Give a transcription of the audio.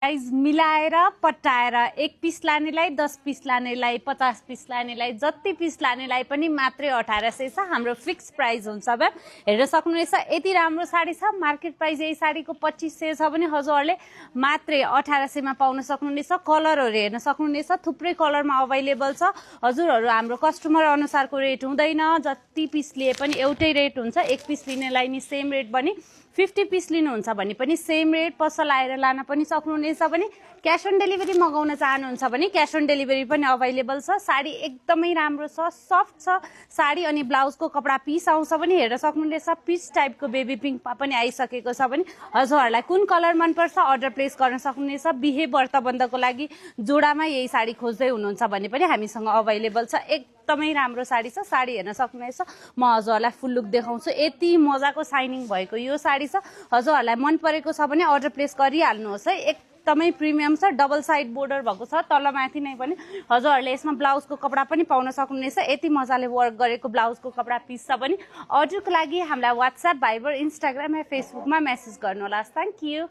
Size मिलाएर पट्टाएर 1 piece लानेलाई 10 piece लानेलाई 50 piece लानेलाई जति piece लानेलाई पनि मात्रै 1800 छ। हाम्रो फिक्स प्राइस हुन्छ। म्याम हेर्न सक्नुहुनेछ यति राम्रो साडी छ। मार्केट प्राइस यही साडीको 2500 छ भने हजुरहरूले मात्रै 1800 मा पाउन सक्नुहुनेछ। कलरहरू हेर्न सक्नुहुनेछ थुप्रै कलरमा अवेलेबल छ। हजुरहरू हाम्रो कस्टमर अनुसारको रेट हुँदैन। जति पिस लिए पनि एउटै रेट हुन्छ। 1 पिस लिनेलाई नि सेम रेट बनी 50 पिस लिनुहुन्छ भने पनि सेम रेट। पसल आएर लान पनि सक्नुहुनेछ भने क्याश अन डेलिभरी मगाउन चाहनुहुन्छ भने क्याश अन डेलिभरी पनि अवेलेबल छ। साडी एकदमै राम्रो छ, सफ्ट छ साडी। अनि ब्लाउजको कपडा पिस आउँछ भने हेर्न सक्नुहुनेछ पिच टाइपको बेबी पिङ्क पनि आइसकेको छ भने हजुरहरूलाई कुन कलर मनपर्छ अर्डर प्लेस गर्न सक्नुहुनेछ। बिहे व्रतबन्धको लागि जोडामा यही साडी खोज्दै हुनुहुन्छ भने पनि हामीसँग अवेलेबल छ। एकदमै राम्रो साडी छ। साडी हेर्न सक्नुहुनेछ। म हजुरहरूलाई फुल लुक देखाउँछु। यति मजाको साइनिङ भएको यो साडी छ। हजुरहरूलाई मन परेको छ भने अर्डर प्लेस गरिहाल्नुहोस् है। एकदमै प्रिमियम छ। डबल साइड बोर्डर भएको छ तलमाथि नै पनि। हजुरहरूले यसमा ब्लाउजको कपडा पनि पाउन सक्नुहुनेछ। यति मजाले वर्क गरेको ब्लाउजको कपडा पिस छ भने अर्डरको लागि हामीलाई WhatsApp, भाइबर, इन्स्टाग्राम या फेसबुकमा मेसेज गर्नुहोला। Thank you.